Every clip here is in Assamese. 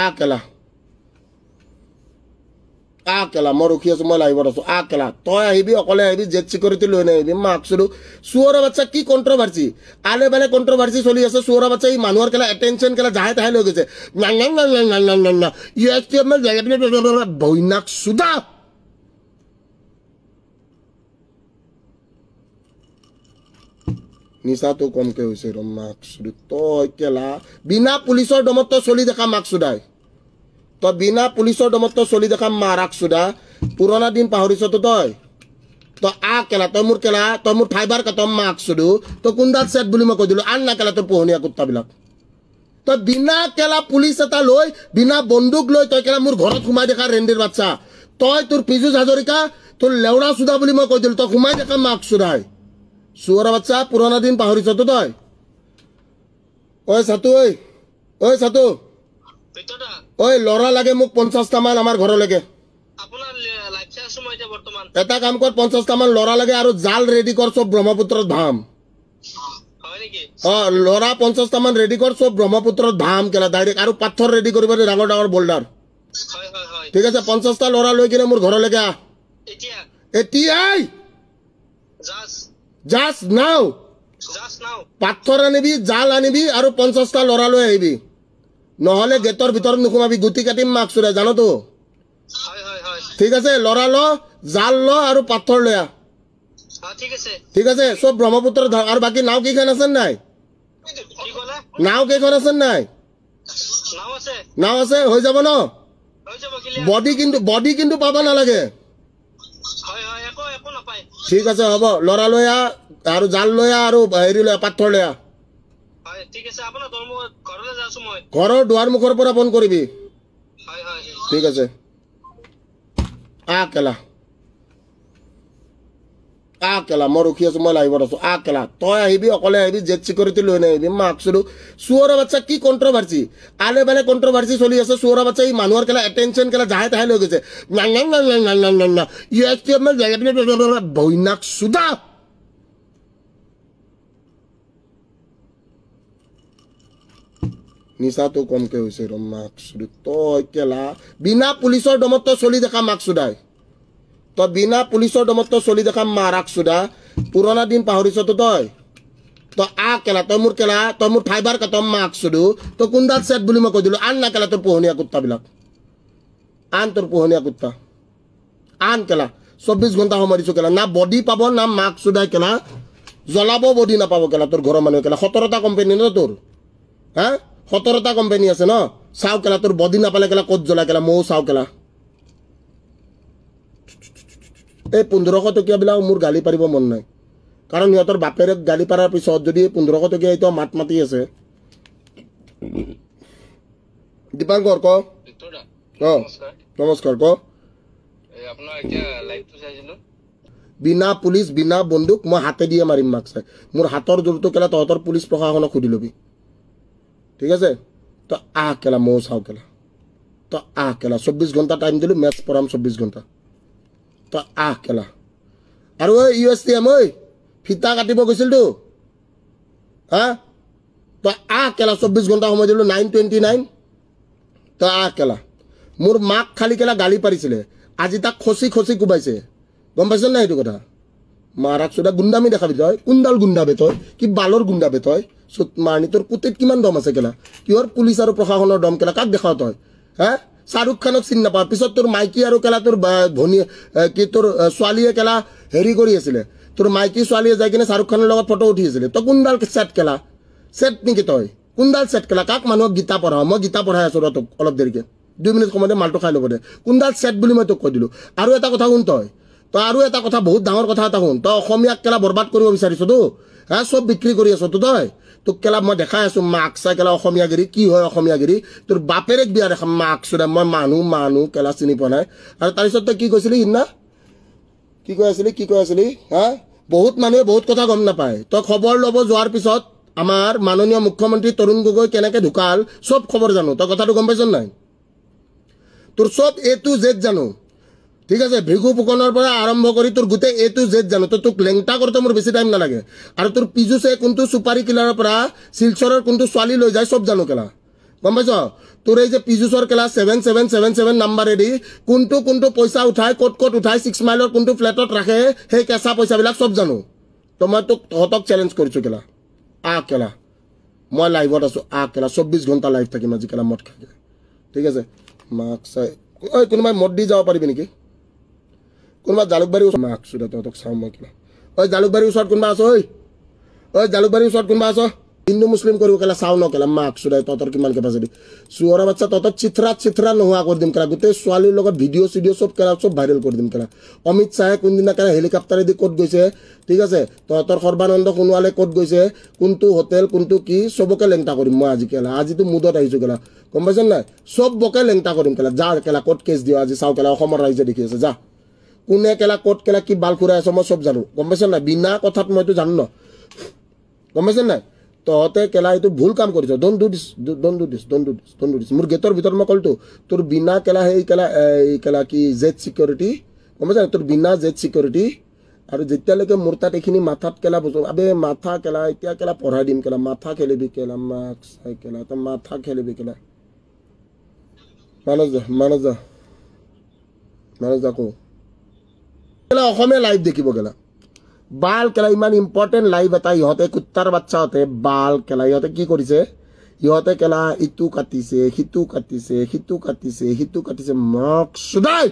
আহ কেলা, আহ কেলা, মই ৰখি আছো, মই লাইভত আছো। আহ কেলা, তই আহিবি, অকলে আহিবি, জেট চিকিউৰিটি লৈ নাহিবি। মাক চুদু চুৱৰৰ বাচ্চা, কি কণ্ট্ৰভাৰ্চি, আলে বালে কণ্ট্ৰভাৰ্চি চলি আছে। চুৱৰৰ বাচ্চা, এই মানুহৰ কেলা এটেনশ্যন কেলা জাহে তাহে লৈ গৈছে। বৈনাক চুদা। নিচাটো কমকে হৈছে ৰ মাক চুদু। তই কেলা বিনা পুলিচৰ দমত তই চলি দেখা মাক চুদাই, তই বিনা পুলিচৰ দমত তই চলি দেখা মাৰাক চুদা। পুৰণা দিন পাহৰিছতো তই। তই আহ কেলা, তই মোৰ কেলা, তই মোৰ ফাইবাৰ কাট মাক চুদু। তই কোনডাল চেট বুলি মই কৈ দিলো, আন না কেলা তোৰ পোহনীয়া কুত্তাবিলাক। তই বিনা কেলা পুলিচ এটা লৈ, বিনা বন্দুক লৈ তই কেলা মোৰ ঘৰত সোমাই দেখা ৰেন্দিৰ বাচ্চা। তই তোৰ পীযুষ হাজৰিকা, তোৰ লেওৰা চুদা বুলি মই কৈ দিলো, তই সোমাই দেখা মাক চুদাই। চুৱৰৰ বাচ্চা, পুৰণা দিন পাহৰিছতো তই। ঐ চাতু, ঐ ঐ চাতু, ঐ ল'ৰা লাগে মোক 50টামান আমাৰ ঘৰলৈকে। এটা কাম কৰ, 50টামান ল'ৰা লাগে আৰু জাল ৰেডি কৰ, চব ব্ৰহ্মপুত্ৰত ভাম। অ ল'ৰা 50টামান ৰেডি কৰ, চব ব্ৰহ্মপুত্ৰত ভাম কেলা ডাইৰেক্ট। আৰু পাথৰ ৰেডি কৰিব দে, ডাঙৰ ডাঙৰ বল্ডাৰ। ঠিক আছে, 50টা ল'ৰা লৈ কিনে মোৰ ঘৰলৈকে আহ এতিয়াই, জাষ্ট নাও। পাথৰ আনিবি, জাল আনিবি আৰু 50টা ল'ৰা লৈ আহিবি। নহ'লে গেটৰ ভিতৰত নোসোমাবি, গুটি কাটিম মাক চুৰে, জানতো? ঠিক আছে, ল'ৰা ল, জাল ল আৰু পাথৰ লৈ আহ। ঠিক আছে, চব ব্ৰহ্মপুত্ৰ। আৰু বাকী নাও কেইখন আছে নাই? নাও কেইখন আছে নাই? নাও আছে, হৈ যাব ন? বডি কিন্তু, বডি কিন্তু পাব নালাগে। ঠিক আছে, হ'ব, ল'ৰা লৈ আহ আৰু জাল লৈ আহ আৰু হেৰি লৈ আহ, পাথৰ লৈ আহ। ঘৰৰ দুৱাৰ মুখৰ পৰা ফোন কৰিবি। ঠিক আছে, আহ কেলা, আহ কেলা, মই ৰখি আছো, মই লাইভত আছো। আহ কেলা, তই আহিবি, অকলে আহিবি, জেট চিকিউৰিটি লৈ নাহিবি। মাক চুদু চুৱৰৰ বাচ্চা, কি কণ্ট্ৰভাৰ্চি, আলে বালে কণ্ট্ৰভাৰ্চি চলি আছে। চুৱৰৰ বাচ্চা, এই মানুহৰ কেলা এটেনশ্যন কেলা জাহে তাহে লৈ গৈছে। বৈনাক চুদা। নিচাটো কমকে হৈছে ৰ মাক চুদু। তই কেলা বিনা পুলিচৰ দমত তই চলি দেখা মাক চুদাই, তই বিনা পুলিচৰ দমত তই চলি দেখা মাৰাক চুদা। পুৰণা দিন পাহৰিছতো তই। তই আহ কেলা, তই মোৰ কেলা, তই মোৰ ফাইবাৰ কাট মাক চুদু। তই কোনডাল চেট বুলি মই কৈ দিলো, আন না কেলা তোৰ পোহনীয়া কুত্তাবিলাক, আন তোৰ পোহনীয়া কুত্তা আন কেলা। 24 ঘণ্টা সময় দিছো কেলা, না বডি পাব না মাক চুদাই কেলা জ্বলাব, বডি নাপাব কেলা তোৰ ঘৰৰ মানুহে কেলা। 17টা কোম্পানী ন তোৰ, হা 17টা কোম্পানী আছে ন? চাওঁ কেলা তোৰ বডি নাপালে কেলা ক'ত জ্বলাই কেলা, ময়ো চাওঁ কেলা। এই 1500 টকীয়াবিলাক মোৰ গালি পাৰিব মন নাই, কাৰণ সিহঁতৰ বাপেৰেক গালি পাৰাৰ পিছত যদি এই 1500 টকীয়া এতিয়াও মাত মাতি আছে। দীপাংকৰ ক। অ নমস্কাৰ ক। বিনা পুলিচ বিনা বন্দুক মই হাতে দিয়ে মাৰিম মাক চাই। মোৰ হাতৰ জোৰটো কেলা তহঁতৰ পুলিচ প্ৰশাসনক সুধি ল'বি। ঠিক আছে, তই আহ কেলা, ময়ো চাওঁ কেলা। তই আহ কেলা, 24 ঘণ্টা টাইম দিলোঁ, মেথছ পঢ়াম 24 ঘণ্টা। তই আহ কেলা। আৰু ঐ ইউ এছ টি এম, ঐ ফিটা কাটিব গৈছিলতো, হা? তই আহ কেলা, 24 ঘণ্টা সময় দিলোঁ, 9:29। তই আহ কেলা। মোৰ মাক খালি কেলা গালি পাৰিছিলে, আজি তাক খচি খচি কোবাইছে, গম পাইছ নাই সেইটো কথা? মাৰাক চোদা গুণ্ডামি দেখাবি তই, কোনডাল গুণ্ডাবে তই, কি বালৰ গুণ্ডাবে তই? চুত মাৰণি, তোৰ কুটিত কিমান দম আছে কেলা? কিহৰ পুলিচ আৰু প্ৰশাসনৰ দম কেলা? কাক দেখাও তই, হা? শ্বাহৰুখ খানক চিনি নাপাওঁ। পিছত তোৰ মাইকী আৰু কেলা তোৰ ভনী কি তোৰ ছোৱালীয়ে কেলা হেৰি কৰি আছিলে, তোৰ মাইকী ছোৱালীয়ে যাই কিনে শ্বাহৰুখ খানৰ লগত ফটো উঠি আছিলে। তই কোনডাল চেট কেলা? চেট নেকি তই? কোনডাল চেট কেলা? কাক মানুহক গীতা পঢ়াওঁ? মই গীতা পঢ়াই আছো ৰ তোক অলপ দেৰিকে, 2 মিনিট সময়তে মালটো খাই ল'ব দে। কোনডাল চেট বুলি মই তোক কৈ দিলোঁ। আৰু এটা কথা শুন তই, তই আৰু এটা কথা, বহুত ডাঙৰ কথা এটা শুন। তই অসমীয়াক কেলা বৰবাদ কৰিব বিচাৰিছতো, হা? চব বিক্ৰী কৰি আছতো তই। তোক কেলা মই দেখাই আছো মাক চাই কেলা অসমীয়াগিৰি কি হয়, অসমীয়াগিৰি তোৰ বাপেৰেক বিয়া দেখাম মাক চোদা। মই মানুহ মানুহ কেলা চিনি পোৱা নাই। আৰু তাৰপিছত তই কি কৈছিলি সিদিনা? কি কৈ আছিলি, কি কৈ আছিলি, হা? বহুত মানুহে বহুত কথা গম নাপায়। তই খবৰ ল'ব যোৱাৰ পিছত আমাৰ মাননীয় মুখ্যমন্ত্ৰী তৰুণ গগৈ কেনেকৈ ঢুকাল চব খবৰ জানো। তই কথাটো গম পাইছ নাই? তোৰ চব এ টু জেড জানো। ঠিক আছে, ভৃগু ফুকনৰ পৰা আৰম্ভ কৰি তোৰ গোটেই এ টু জেড জানো। তো তোক লেংটা কৰোঁতে মোৰ বেছি টাইম নালাগে। আৰু তোৰ পীযুষে কোনটো চুপাৰী কিলাৰৰ পৰা শিলচৰৰ কোনটো ছোৱালী লৈ যায় চব জানো কেলা, গম পাইছ? তোৰ এই যে পীযুষৰ কেলা 7777 নাম্বাৰেদি কোনটো কোনটো পইচা উঠাই, ক'ত ক'ত উঠাই, 6 মাইলৰ কোনটো ফ্লেটত ৰাখে, সেই কেঁচা পইচাবিলাক চব জানো। তো মই তোক তহঁতক চেলেঞ্জ কৰিছোঁ কেলা, আহ কেলা, মই লাইভত আছোঁ, আহ কেলা, 24 ঘণ্টা লাইভ থাকিম আজি কেলা মদ খাই। ঠিক আছে, মাক চাই ঐ কোনোবাই মদ দি যাব পাৰিবি নেকি? কোনোবা জালুকবাৰীৰ ওচৰত মাক চুদা তহঁতক চাওঁ মই কেলা। ঐ জালুকবাৰীৰ ওচৰত কোনোবা আছ? ঐ ঐ জালুকবাৰীৰ ওচৰত কোনোবা আছ? হিন্দু মুছলিম কৰিব কেলা চাওঁ ন কেলা, মাক চুদাই তহঁতৰ কিমান কেপাচিটি। চুৱৰা বাচ্চা তহঁতক চিথৰা চিথৰা নোহোৱা কৰি দিম কেলা, গোটেই ছোৱালীৰ লগত ভিডিঅ' চিডিঅ' চব কেলা চব ভাইৰেল কৰি দিম কেলা। অমিত শ্বাহে কোনদিনা কেলা হেলিকপ্টাৰেদি ক'ত গৈছে, ঠিক আছে, তহঁতৰ সৰ্বানন্দ সোণোৱালে ক'ত গৈছে, কোনটো হোটেল কোনটো কি, চবকে লেংটা কৰিম মই আজি কেলা। আজিতো মুডত আহিছোঁ কেলা, গম পাইছ নাই? চবকে লেংটা কৰিম কেলা। যা কেলা ক'ত কেছ দিয় আজি চাওঁ কেলা, অসমৰ ৰাইজে দেখি আছে। যা কোনে কেলা ক'ত কেলা কি বাল খুৰাই আছ মই চব জানো, গম পাইছ নাই? বিনা কথাত মইতো জানো ন, গম পাইছ নাই? তহঁতে কেলা এইটো ভুল কাম কৰিছ। Don't do this, don't do this, don't do this, don't do this. মোৰ গেটৰ ভিতৰত মই ক'লোতো তোৰ বিনা কেলা সেই কেলা এই কেলা কি জেড ছিকিউৰিটি, গম পাইছ নাই? তোৰ বিনা জেড ছিকিউৰিটি। আৰু যেতিয়ালৈকে মোৰ তাত এইখিনি মাথাত কেলা বস্তু, আবে মাথা কেলা এতিয়া কেলা পঢ়াই দিম কেলা, মাথা খেলিবি কেলা, মাক চাই কেলা তই মাথা খেলিবি কেলা। মানস দা, মানস দা, মানস দা কওঁ কেলা, অসমীয়া লাইভ দেখিব কেলা। বাল কেলা ইমান ইম্পৰ্টেণ্ট লাইভ এটা ইহঁতে কুত্তাৰ বাচ্চাহঁতে বাল কেলা ইহঁতে কি কৰিছে, ইহঁতে কেলা ইটো কাটিছে, সিটো কাটিছে, সিটো কাটিছে, সিটো কাটিছে, মাক চুদাই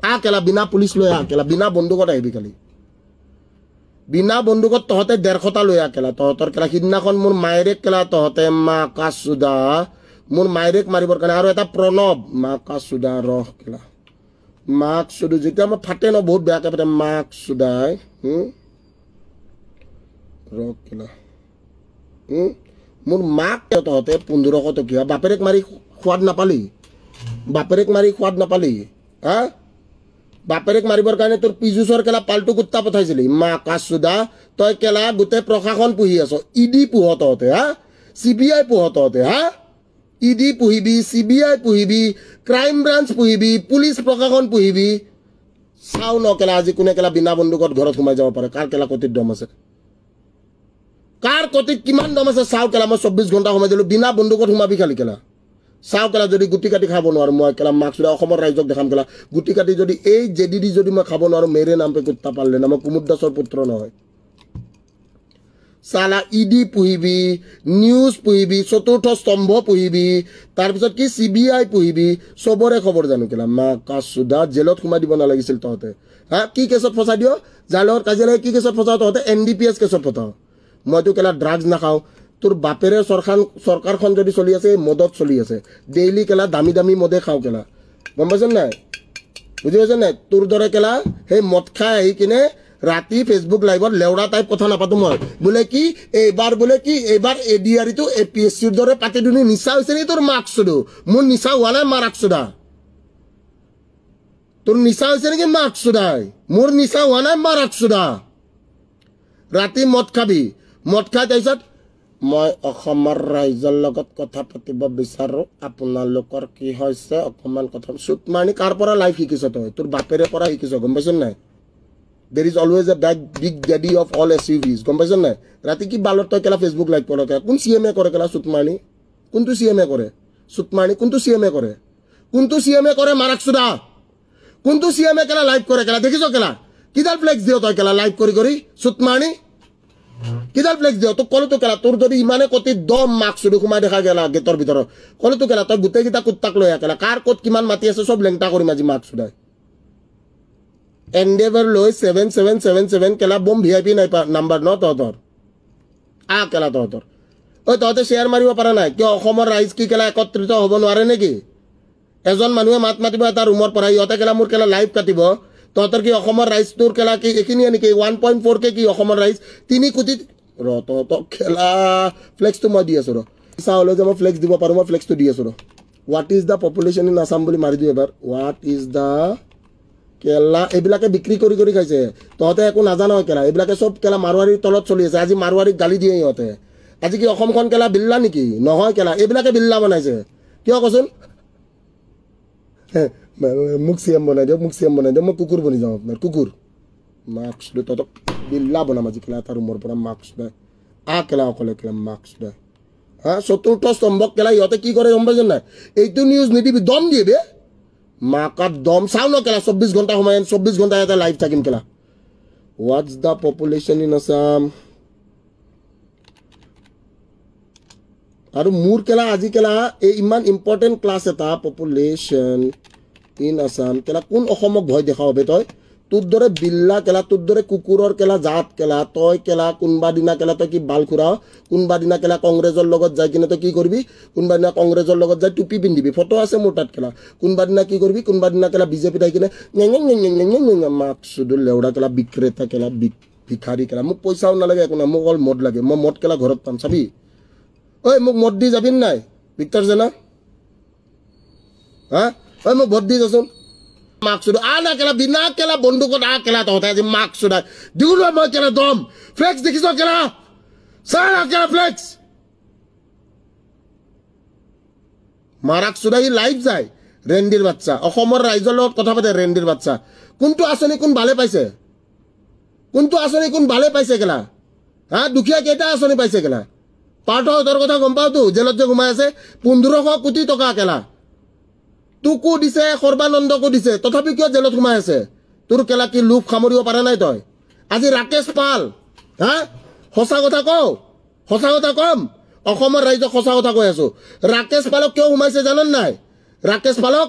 আহ কেলা বিনা পুলিচ লৈ আহ কেলা, বিনা বন্দুকত আহিবি কালি, বিনা বন্দুকত তহঁতে 150টা লৈ আহ কেলা। তহঁতৰ কেলা সিদিনাখন মোৰ মায়েৰেক কেলা তহঁতে মাকা চুদা মোৰ মায়েৰেক মাৰিবৰ কাৰণে, আৰু এটা প্ৰণৱ মাকা চুদা ৰহ কেলা মাক চুদু, যেতিয়া মই ফাটে ন বহুত বেয়াকৈ ফাটে মাক চুদাই ৰহ কেলা। মোৰ মাক তহঁতে 1500 টকীয়া বাপেৰেক মাৰি সোৱাদ নাপালি, বাপেৰেক মাৰি সোৱাদ নাপালি, হা? বাপেৰেক মাৰিবৰ কাৰণে তোৰ পীযুষৰ কেলা পাল্টু কুত্তা পঠাইছিলি মাকা চুদা। তই কেলা গোটেই প্ৰশাসন পুহি আছ, ইডি পোহ তহঁতে, হা? CBI পোহ তহঁতে, হা? ইডি পুহিবি, CBI পুহিবি, ক্ৰাইম ব্ৰাঞ্চ পুহিবি, পুলিচ প্ৰশাসন পুহিবি। চাওঁ ন কেলা আজি কোনে কেলা বিনা বন্দুকত ঘৰত সোমাই যাব পাৰে, কাৰ কেলা কতিত দম আছে, কাৰ কতিত কিমান দম আছে চাওঁ কেলা। মই 24 ঘণ্টা সোমাই দিলোঁ, বিনা বন্দুকত সোমাবি খালি কেলা। চাওঁ কেলা যদি গুটি কাটি খাব নোৱাৰোঁ মই কেলা, মাক চুদা অসমৰ ৰাইজক দেখাম কেলা। গুটি কাটি যদি এই জেডি দি যদি মই খাব নোৱাৰোঁ, মেৰে নাম পে কুত্তা পালে না, মই কুমুদ দাসৰ পুত্ৰ নহয়। চালা ইডি পুহিবি, নিউজ পুহিবি, চতুৰ্থ স্তম্ভ পুহিবি, তাৰপিছত কি CBI পুহিবি, চবৰে খবৰ জানো কেলা। মাকা চুদা জেলত সোমাই দিব নালাগিছিল তহঁতে, হা? কি কেছত ফচাই দিয়? যাৰ লগত কাজিয়া লাগে কি কেছত ফচাও তহঁতে? NDPS কেছত ফচাও। মইতো কেলা ড্ৰাগছ নাখাওঁ। তোৰ বাপেৰে চৰকাৰখন যদি চলি আছে, মদত চলি আছে, ডেইলি কেলা দামী দামী মদে খাওঁ কেলা, গম পাইছ নাই? বুজি পাইছ নাই? তোৰ দৰে কেলা সেই মদ খাই আহি কিনে ৰাতি ফেচবুক লাইভত লেওৰা টাইপ কথা নাপাতো মই। বোলে কি এইবাৰ, বোলে কি এইবাৰ ADRটো APSCৰ দৰে পাতি দুনি নিচা হৈছে নেকি তোৰ মাক চুদু? মোৰ নিচা হোৱা নাই মাৰাক চুদা। তোৰ নিচা হৈছে নেকি মাক চুদাই? মোৰ নিচা হোৱা নাই মাৰাক চুদা। ৰাতি মদ খাবি, মদ খাই তাৰপিছত মই অসমৰ ৰাইজৰ লগত কথা পাতিব বিচাৰোঁ, আপোনালোকৰ কি হৈছে অকণমান কথা। চুতমানি কাৰ পৰা লাইভ শিকিছ তই? তোৰ বাপেৰে পৰা শিকিছ, গম পাইছ নাই? There is always a big daddy of all SUVs, গম পাইছ নাই? ৰাতি কি বালত তই কেলা ফেচবুক লাইভ কৰে কেলা? কোন CMA কৰে কেলা চুতমানি? কোনটো CMA কৰে চুতমানি? কোনটো CMA কৰে? কোনটো CMA কৰে মাৰাক চুদা? কোনটো CMA কেলা লাইভ কৰে কেলা? দেখিছ কেলা কিডাল ফ্লেক্স দিয় তই কেলা লাইভ কৰি কৰি চুতমানি? কিডাল ফ্লেক্স দিয়? তোক ক'লোতো কেলা, তোৰ যদি ইমানে কতি দম মাক চুদু সোমাই দেখা গেলা গেটৰ ভিতৰত, ক'লোতো কেলা তই গোটেইকেইটা কুত্তাক লৈ আহ কেলা, কাৰ ক'ত কিমান মাতি আছে চব লেংটা কৰিম আজি মাক চুদাই। এণ্ডেভাৰ লৈ 7777 কেলা বম VIP নাই নাম্বাৰ ন তহঁতৰ। আহ কেলা তহঁতৰ, ঐ তহঁতে শ্বেয়াৰ মাৰিব পৰা নাই কিয়? অসমৰ ৰাইজ কি কেলা একত্ৰিত হ'ব নোৱাৰে নেকি? এজন মানুহে মাত মাতিব এটা ৰুমৰ পৰা, ইহঁতে কেলা মোৰ কেলা লাইভ কাটিব। তহঁতৰ কি অসমৰ ৰাইজটোৰ কেলা কি এইখিনিয়ে নেকি? 1.4K কি অসমৰ ৰাইজ? 3 কোটি ৰ তহঁতক খেলা ফ্লেক্সটো মই দি আছোঁ ৰ, ইচ্ছা হ'লে যে মই ফ্লেক্স দিব পাৰোঁ, মই ফ্লেক্সটো দি আছোঁ ৰ। What is the population in Assam বুলি মাৰি দিওঁ এবাৰ। What is the কেলা এইবিলাকে বিক্ৰী কৰি কৰি খাইছে। তহঁতে একো নাজান কেলা, এইবিলাকে চব কেলা মাৰোৱাৰীৰ তলত চলি আছে। আজি মাৰোৱাৰীক গালি দিয়ে ইহঁতে। আজি কি অসমখন কেলা বিল্লা নেকি? নহয় কেলা, এইবিলাকে বিল্লা বনাইছে। কিয় কচোন? মোক CM বনাই দিয়ক, মোক CM বনাই দিয়ক, মই কুকুৰ বনি যাওঁ আপোনাৰ কুকুৰ। মাস্ক তহঁতক বিল্লা বনাম আজি কেলা এটা ৰুমৰ পৰা মাস্ক দে। আহ কেলা অকলে কেলা মাস্ক দে, হা, চতুৰ্থ স্তম্ভক কেলা ইহঁতে কি কৰে গম পাইছ নাই? এইটো নিউজ নিদিবি, দম দিয়ে বে মাকাত দম। চাওঁ ন কেলা 24 ঘণ্টা সোমাই, 24 ঘণ্টা ইয়াতে লাইভ থাকিম কেলা। What's the population in Assam? আৰু মোৰ কেলা আজি কেলা এই ইমান ইম্পৰ্টেণ্ট ক্লাছ এটা, পপুলেশ্যন ইন আছাম কেলা, কোন অসমক ভয় দেখাব তই? তোৰ দৰে বিল্লা কেলা, তোৰ দৰে কুকুৰৰ কেলা জাত কেলা, তই কেলা কোনোবা দিনা কেলা তই কি বাল খুৰাও, কোনোবা দিনা কেলা কংগ্ৰেছৰ লগত যাই কিনে তই কি কৰিবি, কোনোবা দিনা কংগ্ৰেছৰ লগত যাই টুপি পিন্ধিবি, ফটো আছে মোৰ তাত কেলা। কোনোবা দিনা কি কৰিবি, কোনোবা দিনা কেলা বিজেপিত আহি কিনে মাক চুদু লেউৰা কেলা, বিক্ৰেতা কেলা, ভিখাৰী কেলা। মোক পইচাও নালাগে একো নাই, মোক অকল মদ লাগে। মই মদ কেলা ঘৰত পাম চাবি। ঐ মোক মদ দি যাবি নাই ভিক্টৰ জেনা? হা, ঐ মোক ভোট দি যাচোন। মাক চুদু আ না কেলা, বিনা কেলা বন্দুকত আ কেলা তহঁতে আজি মাক চুদাই দিওঁ নহয় মই কেলা দম। ফ্লেক্স দেখিছ কেলা? চা না কেলা ফ্লেক্স। মাৰাক চুদাই লাইভ যায় ৰেন্দিৰ বাচ্চা, অসমৰ ৰাইজৰ লগত কথা পাতে ৰেন্দিৰ বাচ্চা। কোনটো আঁচনি কোন ভালে পাইছে? কোনটো আঁচনি কোন ভালে পাইছে কেলা? হা, দুখীয়া কেইটা আঁচনি পাইছে কেলা? পাৰ্থহঁতৰ কথা গম পাওতো, জেলত যে সোমাই আছে 1500 কোটি টকা কেলা। তোকো দিছে, সৰ্বানন্দকো দিছে, তথাপি কিয় জেলত সোমাই আছে? তোৰ কেলা কি লোভ সামৰিব পৰা নাই তই? আজি ৰাকেশ পাল, হা, সঁচা কথা কওঁ, সঁচা কথা কম, অসমৰ ৰাইজক সঁচা কথা কৈ আছো। ৰাকেশ পালক কিয় সোমাইছে জান নাই? ৰাকেশ পালক,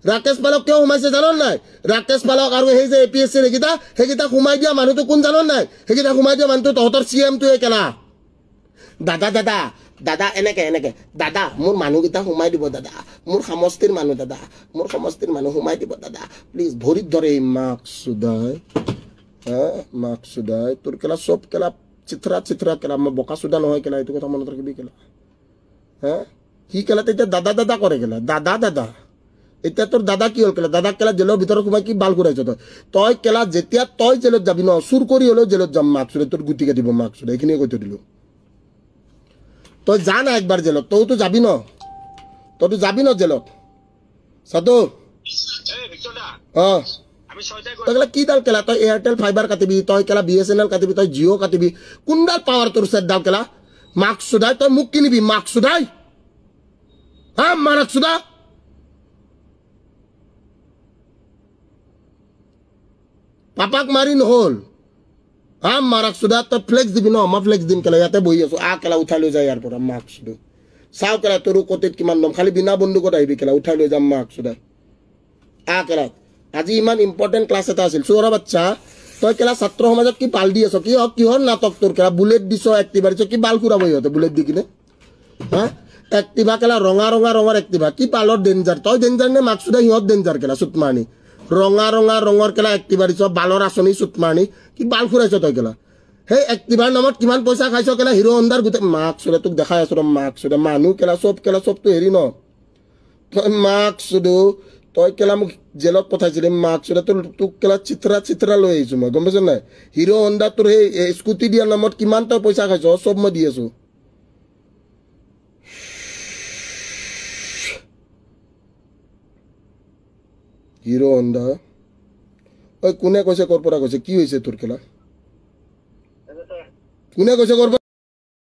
ৰাকেশ পালক কিয় সোমাইছে জান নাই? ৰাকেশ পালক আৰু সেই যে এ পি এছ চিৰ সেইকেইটা, সেইকেইটা সোমাই দিয়া মানুহটো কোন জান নাই? সেইকেইটা সোমাই দিয়া মানুহটো তহঁতৰ চি এমটোৱে কেলা। দাদা দাদা দাদা এনেকে এনেকে দাদা, মোৰ মানুহকেইটা সোমাই দিব দাদা, মোৰ সমষ্টিৰ মানুহ দাদা, মোৰ সমষ্টিৰ মানুহ সোমাই দিব দাদা, প্লিজ। ভৰিত ধৰে মাক চুদাই, হা মাক চুদাই। তোৰ কেলা চব কেলা চিথৰা চিথৰা কেলা, মই বকা চুদা নহয় কেলা, এইটো কথা মনত ৰাখিবি কেলা। হা, সি কেলা তেতিয়া দাদা দাদা কৰে কেলা, দাদা দাদা। এতিয়া তোৰ দাদা কি হ'ল কেলা? দাদাক কেলা জেলৰ ভিতৰত সোমাই কি বাল ঘূৰাইছ তই? তই কেলা যেতিয়া তই জেলত যাবি ন, চুৰ কৰি হ'লেও জেলত যাম মাক চুদাই, তোৰ গুটি কাটিব মাক চুদাই, এইখিনিয়ে কৈ থৈ দিলোঁ। তই যা না একবাৰ জেলত, তইতো যাবি ন, তইতো যাবি ন জেলত। সাধু অ, তই কেলা কিডাল কেলা? তই এয়াৰটেল ফাইবাৰ কাটিবি, তই কেলা BSNL কাটিবি, তই জিঅ' কাটিবি, কোনডাল পাৱাৰ তোৰ চেটডাল কেলা? মাক চুদাই তই মোক কিনিবি মাক চুদাই? হা মাৰাক চুদা। পাপাক মাৰি নহ'ল। হা মাৰাক চুদা, তই ফ্লেক্স দিবি ন? মই ফ্লেক্স দিম কেলা, ইয়াতে বহি আছো। আ কেলা উঠাই লৈ যায় ইয়াৰ পৰা মাক চুদু। চাওঁ কেলা তোৰো কটিত কিমান দম, খালি বিনা বন্দুকত আহিবি কেলা, উঠাই লৈ যাম মাক চুদাই। আ কেলা আজি ইমান ইম্পৰ্টেণ্ট ক্লাছ এটা আছিল। চোৰৰ বাচ্চা তই কেলা ছাত্ৰ সমাজত কি বাল দি আছ? কি কিহৰ নাটক তোৰ কেলা? বুলেট দিছ, এক্টিভা দিছ, কি বাল খুৰাব ইহঁতে বুলেট দি কিনে? হা, এক্টিভা কেলা ৰঙা ৰঙা ৰঙৰ এক্টিভা, কি বালৰ ডেঞ্জাৰ? তই ডেঞ্জাৰ নে মাক চুদাই? সিহঁত ডেঞ্জাৰ কেলা চুতমানি। ৰঙা ৰঙা ৰঙৰ কেলা এক্টিভা দিছ, বালৰ আঁচনি চুতমানি, কি বাল খুৰাইছ তই কেলা? সেই এক্টিভাৰ নামত কিমান পইচা খাইছ কেলা? হিৰো হণ্ডাৰ গোটেই মাক চুদা তোক দেখাই আছো ৰ মাক চুদা। মানুহ কেলা চব কেলা চবটো হেৰি ন। তই মাক চুদু, তই কেলা মোক জেলত পঠাইছিলি মাক চুদা, তোৰ তোক কেলা চিত্ৰা চিত্ৰা লৈ আহিছো মই, গম পাইছ নাই? হিৰো হণ্ডা তোৰ সেই স্কুটি দিয়াৰ নামত কিমান তই পইচা খাইছ, চব মই দি আছো। হিৰো হণ্ডা ঐ কোনে কৈছে, ক'ৰ পৰা কৈছে, কি হৈছে তোৰ কেলা? কোনে কৈছে ক'ৰ পৰা?